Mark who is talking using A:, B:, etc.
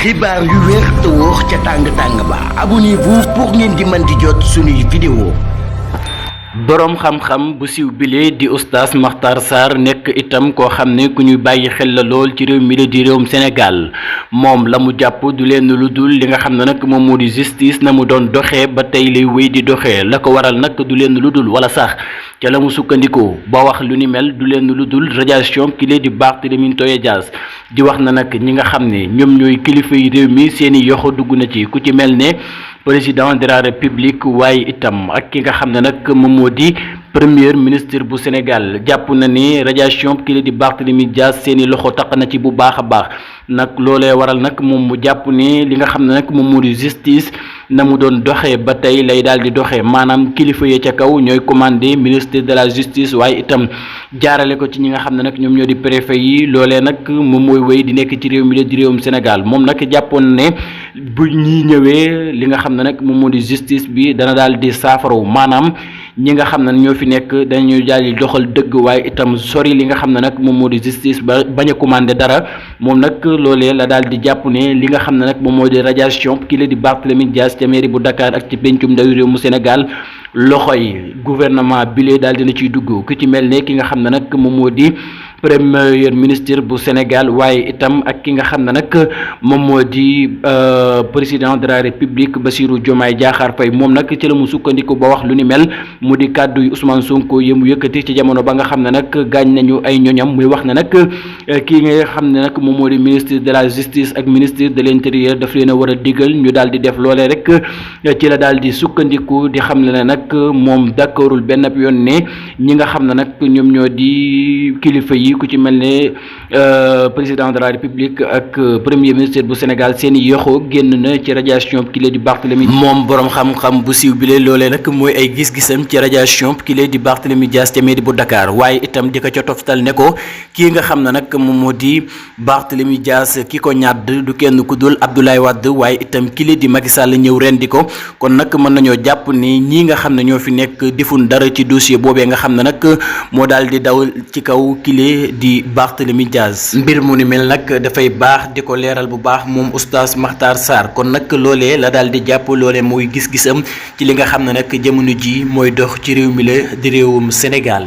A: xibaar yu wér te wóor ca tàng ba abonnez-vous pour ngeen di mën di jot suñuy vidéo. borom xam-xam bu siiw bile di oustaz Makhtar Sarr nekk itam koo xam ne ku ñuy bàyyi xel la lool ci réew mi la di réewum Sénégal moom la mu jàpp du leen lu dul li nga xam ne nag moom moo di justice na mu doon doxee ba tey lay wéy di doxee la ko waral nag du leen lu dul wala sax ca la mu sukkandikoo ba wax lu ni mel du leen lu dul radiation ki lee di Barthélémy Dias di wax na nag ñi nga xam ne ñoom ñooy kilifa yi réew mi seeni yoxo dugg na ci ku ci mel ne président de la république waaye itam ak ki nga xam ne nag moom moo di premier ministre bu Sénégal jàpp na ni radiation ki la di Barthélémy Dias seeni loxo taq na ci bu baax a baax nag loolee waral nag moom mu jàpp ni li nga xam ne nag moom moo di justice na mu doon doxee ba tey lay daal di doxee maanaam kilifa yi ca kaw ñooy commandé ministre de la justice waaye itam jaarale ko ci ñi nga xam ne nag ñoom ñoo di préfet yi loolee nag moom mooy wéy di nekk ci réew mi la di réewum Sénégal moom nag jàppoon ne bu ñi ñëwee li nga xam ne nag moom moo di justice bi dana daal di saafaraw maanaam ñi nga xam ne ñoo fi nekk dañuy daal di doxal dëgg waaye itam sori li nga xam ne nag moom moo di justice ba bañ a commandé dara moom nag loolee la daal di jàpp ne li nga xam ne nag moom moo di radiation ki la di Barthélémy Dias ca mairie bu Dakar ak ci pencum ndawi réew mu Sénégal loxoy gouvernement bile daal dina ciy dugg ku ci mel ne ki nga xam ne nag moom moo di premier ministre bu Sénégal waaye itam ak ki nga xam ne nag moom moo di président de la république Bassirou Diomaye Diakhar Faye moom nag ci la mu sukkandiku ba wax lu ni mel mu di kàddu yu Ousmane Sonko yëmu yëkkati ci jamono ba nga xam ne nag gaañ nañu ay ñoñam muy wax ne nag kii nga xam ne nag moom moo di ministre de la justice ak ministre de l'intérieur daf leen a war a digal ñu daal di def loolee rek ci la daal di sukkandiku di xam ne nag moom d'accordul benn yoon ne ñi nga xam ne nag ñoom ñoo di kilifa yi ku ci mel ne président de la république ak premier ministre bu Sénégal seeni yoxoo génn na ci radiation ki la di Barthélémy moom borom xam-xam bu siiw bi lee loolee nag mooy ay gis-gisam ci radiation ki la di Barthélémy Dias ca mairie bu Dakar waaye itam di ko ca toftal ne ko kii nga xam ne nag moom moo di Barthélémy Dias ki ko ñàdd du kenn ku dul Abdoulaye Wade waaye itam ki la di Macky Sall ñëw ren di ko kon nag mën nañoo jàpp ni ñii nga xam ne ñoo fi nekk defun dara ci dossier boobee nga xam ne nag moo daal di daw ci kaw kile di Barthélémy Dias mbir mu ni mel nag dafay baax di ko leeral bu baax moom oustaz Makhtar Sarr kon nag loolee la daal di jàpp loolee mooy gis-gisam ci li nga xam ne nag jamono ji mooy dox ci réew mi la di réewum Sénégal.